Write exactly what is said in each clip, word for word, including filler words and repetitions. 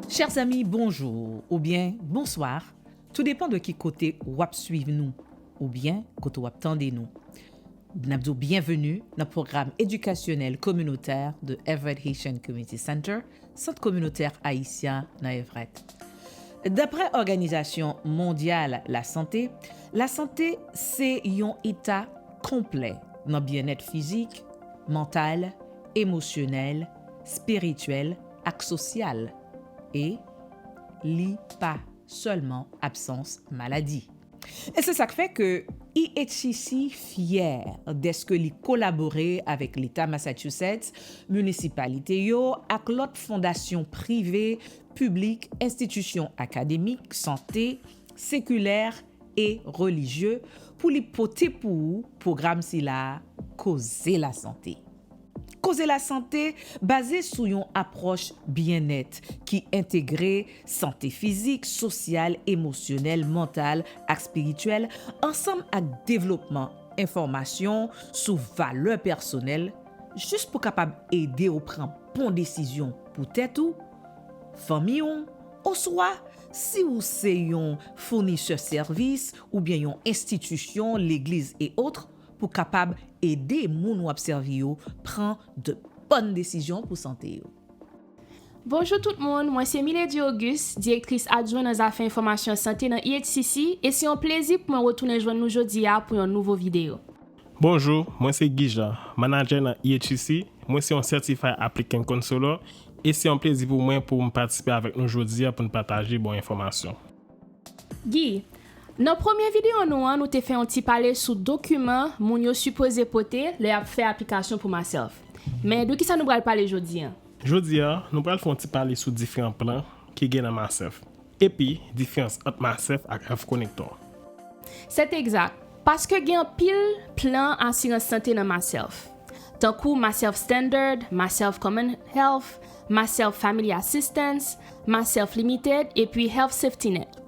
Chers amis, bonjour oubyen bonsoir, tou depan de ki kote w ap swiv nou oubyen kote w ap tande nou. N ap di w byenveni nan pwogram edikasyonèl kominotè de Everett Haitian Community Center, Sant Kominotè Ayisyen nan Everett. Daprè Òganizasyon Mondyal Lasante, lasante se yon eta konplè nan byennèt fizik, mantal, emosyonèl, espirityèl ak sosyal, e li pa sèlman absans maladi. E se sa k fè ke E H C C fyè dèske li kolabore avèk Leta Massachusetts, minisipalite yo ak lòt fondasyon prive, piblik, enstitisyon akademik, sante, sekilè e relijye pou li pote pou ou pwogram sila a, Koze Lasante. Koze Lasante baze sou yon apwòch byennèt ki entegre sante fizik, sosyal, emosyonèl, mantal ak espirityèl, ansanm ak devlopman enfòmasyon sou valè pèsonèl, jis pou kapab ede w pran bon desizyon pou tèt ou, fanmi w, oswa si w se yon founisè sèvis oubyen yon enstitisyon, legliz e otre, pou kapab ede moun w ap sèvi yo pran de bòn desizyon pou sante yo. Bonjou tout moun, mwen se Milady Auguste, direktris adjwen nan zafè enfòmasyon sante nan E H C C, e se yon plezi pou mwen retounen jwenn nou jodi a pou yon nouvo videyo. Bonjou, mwen se Guy Jean, manadjè nan E H C C, mwen se yon Certified Applicant Counselor, e se yon plezi pou mwen pou m patisipe avèk nou jodi a pou n pataje bon enfòmasyon. Guy, nan premye videyo nou an, nou te fè yon ti pale sou dokiman moun yo sipoze pote lè y ap fè aplikasyon pou MySelf. Men de kisa nou pral pale jodi a? Jodi a, nou pral fè yon ti pale sou diferan plan ki gen nan MySelf, epi diferans ant MySelf ak Health Connector. Sèt egzak, paske gen anpil plan asirans sante nan MySelf, tankou MySelf Standard, MySelf Common Health, MySelf Family Assistance, MySelf Limited, epi Health Safety Net.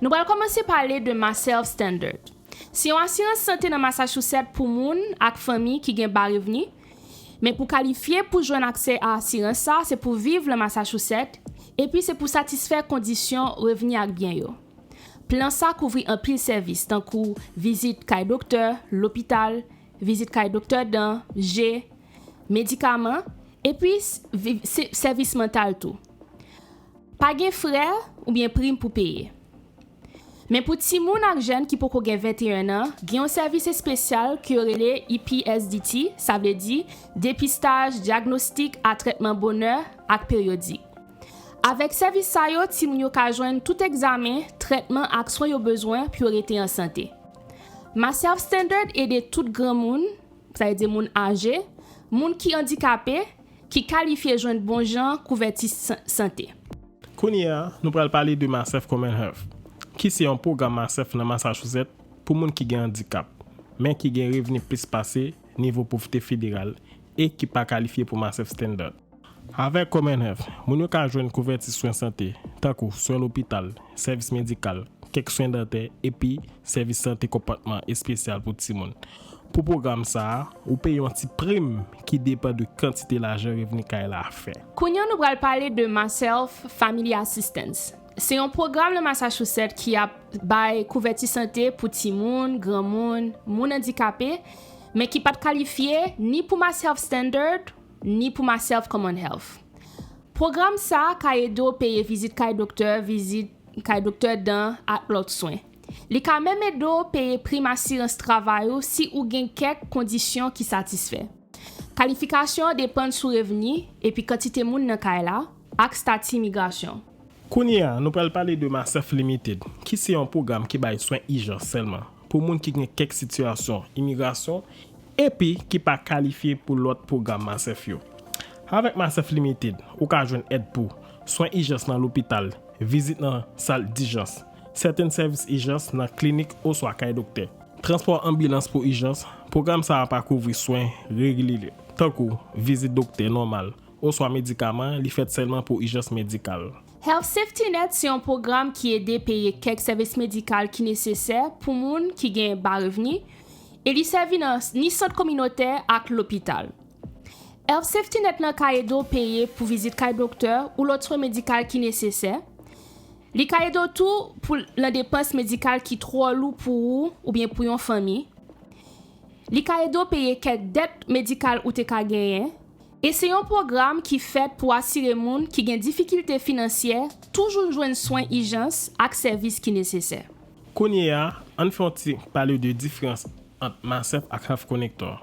Nou pral kòmanse pale de MySelf Standard. Se yon asirans sante nan Massachusetts pou moun ak fanmi ki gen ba revni, men pou kalifye pou jwenn aksè a asirans sa, se pou viv nan Massachusetts, epi se pou satisfè kondisyon revni ak byen yo. Plan sa kouvri anpil sèvis, tankou vizit kay doktè, lopital, vizit kay doktè dan, je, medikaman, epi s-, vi-, se-, sèvis mantal tou. Pa gen frè oubyen prim pou peye. Men pou timoun ak jèn ki poko gen venteyen an, gen yon sèvis espesyal ke yo rele E P S D T, sa vle di depistaj, dyagnostik a trètman bonè ak peryodik. Avèk sèvis sa yo, timoun yo ka jwenn tout egzamen, trètman ak swen yo bezwen pou yo rete an sante. MySelf Standard ede tout granmoun, sa vle di moun aje, moun ki andikape, ki kalifye jwenn bon jan kouvèti san-, sante. Kounye a, nou pral pale de MySelf Common Health, ki se yon pwogram MySelf nan Massachusetts pou moun ki gen andikap, men ki gen revni plis pase nivo povrete federal e ki pa kalifye pou MySelf Standard. Avèk Common Health, moun yo ka jwenn kouvèti swen sante, tankou swen lopital, sèvis medikal, kèk swen dantè, epi sèvis sante konpòtman espesyal pou timoun. Pou pwogram sa a, ou peye yon ti prim ki depann de kantite lajan revni kay la fè. Kounye a nou pral pale de MySelf Family Assistance. Se yon pwogram nan Massachusetts ki ap bay kouvèti sante pou timoun, granmoun, moun andikape, men ki pa t kalifye ni pou MySelf Standard, ni pou MySelf Common Health. Pwogram sa a ka ede w peye vizit kay doktè, vizit kay doktè dan ak lòt swen. Li ka menm ede w peye prim asirans travay ou si ou gen kèk kondisyon ki satisfè. Kalifikasyon an depann sou revni epi kantite moun nan kay la ak estati imigrasyon. Kounye a, nou pral pale de MySelf Limited, ki se yon pwogram ki bay swen ijans sèlman pou moun ki gen kèk sitiyasyon imigrasyon epi ki pa kalifye pou lòt pwogram MySelf yo. Avèk MySelf Limited, ou ka jwenn èd pou swen ijans nan lopital, vizit nan sal dijans, sèten sèvis ijans nan klinik oswa kay doktè, transpò anbilans pou ijans. Pwogram sa a pa kouvri swen regilye, tankou vizit doktè nòmal oswa medikaman, li fèt sèlman pou ijans medikal. Health Safety Net se yon pwogram ki ede peye kèk sèvis medikal ki nesesè pou moun ki gen ba revni, e li sèvi nan ni sant kominotè ak lopital. Health Safety Net lan ka ede w peye pou vizit kay doktè ou lòt swen medikal ki nesesè. Li ka ede w tou pou nan depans medikal ki twò lou pou ou oubyen pou yon fanmi. Li ka ede w peye kèk dèt medikal ou te ka genyen. E se yon pwogram ki fèt pou asire moun ki gen difikilte finansyè toujou jwenn swen ijans ak sèvis ki nesesè. Kounye a, ann fè yon ti pale de diferans ant MASEF ak Health Connector.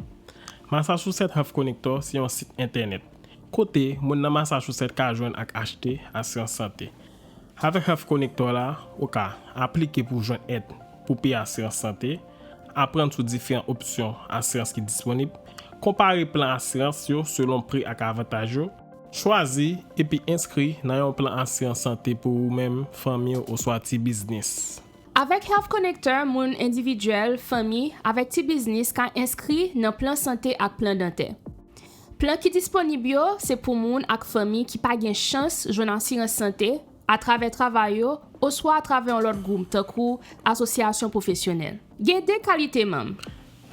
Massachusetts Health Connector se yon sit entènèt kote moun nan Massachusetts ka jwenn ak achte asirans sante. Avèk Health Connector la, ou ka aplike pou jwenn èd pou peye asirans sante, aprann sou diferan opsyon asirans ki disponib, konpare plan asirans yo selon pri ak avantaj yo, chwazi epi enskri nan yon plan asirans sante pou ou menm, fanmi w oswa ti biznis. Avèk Health Connector, moun endividyèl, fanmi, avèk ti biznis ka enskri nan plan sante ak plan dantè. Plan ki disponib yo se pou moun ak fanmi ki pa gen chans jwenn asirans sante atravè travay yo oswa atravè yon lòt gwoup, tankou asosyasyon pwofesyonèl. Gen de kalite manm.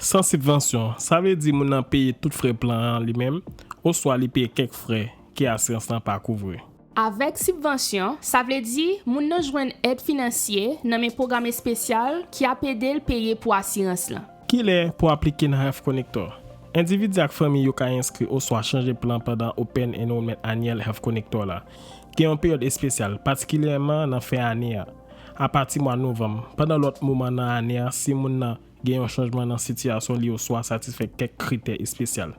San sibvansyon, sa vle di moun nan peye tout frè plan an li menm, oswa li peye kèk frè ke asirans lan pa kouvri. Avèk sibvansyon, sa vle di moun nan jwenn èd finansye nan men pwogram espesyal ki ap ede l peye pou asirans lan. Kilè pou aplike nan Health Connector? Endividi ak fanmi yo ka enskri oswa chanje plan pandan Open Enrollment Anyèl Health Connector la. Gen yon peryòd espesyal, patikilyèman nan fen ane a, apati mwa novanm, pandan lòt moman nan ane a, si moun nan gen yon chanjman nan sitiyasyon li oswa satisfè kèk kritè espesyal.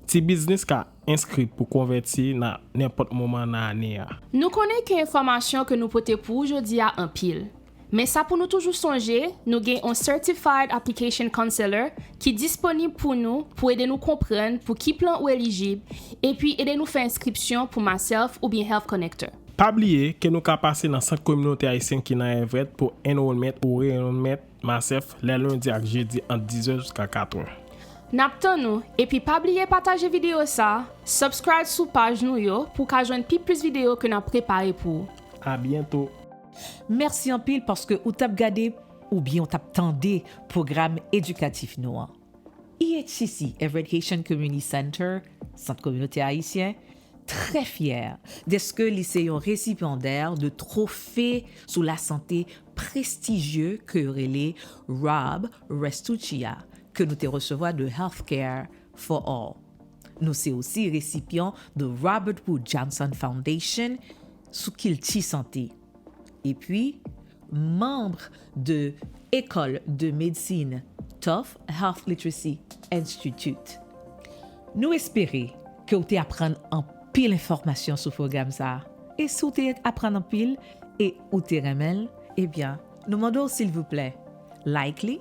Ti biznis ka enskri pou konvèti nan nenpòt moman nan ane a. Nou konnen ke enfòmasyon ke nou pote pou ou jodi a anpil. Men sa pou nou toujou sonje, nou gen yon Certified Application Counselor ki disponib pou nou pou ede nou konprann pou ki plan ou elijib, epi ede nou fè enskripsyon pou MASEF oubyen Health Connector. Pa bliye ke nou ka pase nan Sant Kominote Ayisyen ki nan Everett pou enrollment ou re-enrollment MASEF lè lendi ak jedi ant dizè jiska katrè. N ap tann ou, epi pa bliye pataje videyo sa, subscribe sou paj nou yo pou w ka jwenn pi plis videyo ke n ap prepare pou ou. A byento! Mèsi anpil paske ou t ap gade oubyen ou t ap tande pwogram edikatif nou an. E H C C, Everett Haitian Community Center, Sant Kominote Ayisyen, trè fyè dèske li se yon resipyandè de twofe sou lasante prestijye ke yo rele Rob Restuccia, ke nou te resevwa de Healthcare for All. Nou se osi resipyan de Robert Wood Johnson Foundation sou kilti sante. Epi, manm de École de Médecine Tufts Health Literacy Institute. Nou espere ke w te aprann anpil enfòmasyon sou pwogram sa a. E si w te aprann anpil e ou te renmen l, ebyen, nou mande w silvouplè, like li,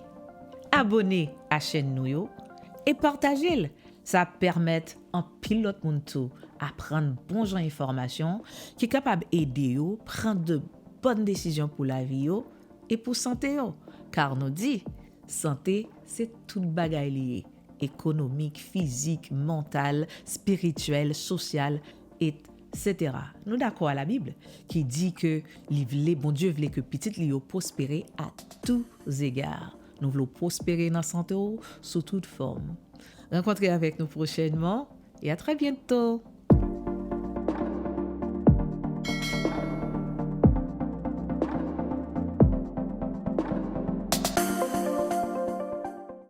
abòne a chèn nou yo e pataje l. Sa ap pèmèt anpil lòt moun tou aprann bon jan enfòmasyon ki kapab ede yo pran de bòn desizyon pou lavi yo e pou sante yo. Kar nou di, sante se tout bagay li ye, ekonomik, fizik, mantal, espirityèl, sosyal, etsetera. Nou dakò a Labib ki di ke li vle, Bondye vle ke pitit li yo pwospere à tous égards. Nou vle w pwospere nan sante w sou tout fòm. Rankontre avèk nou pwochènman e a trè byento!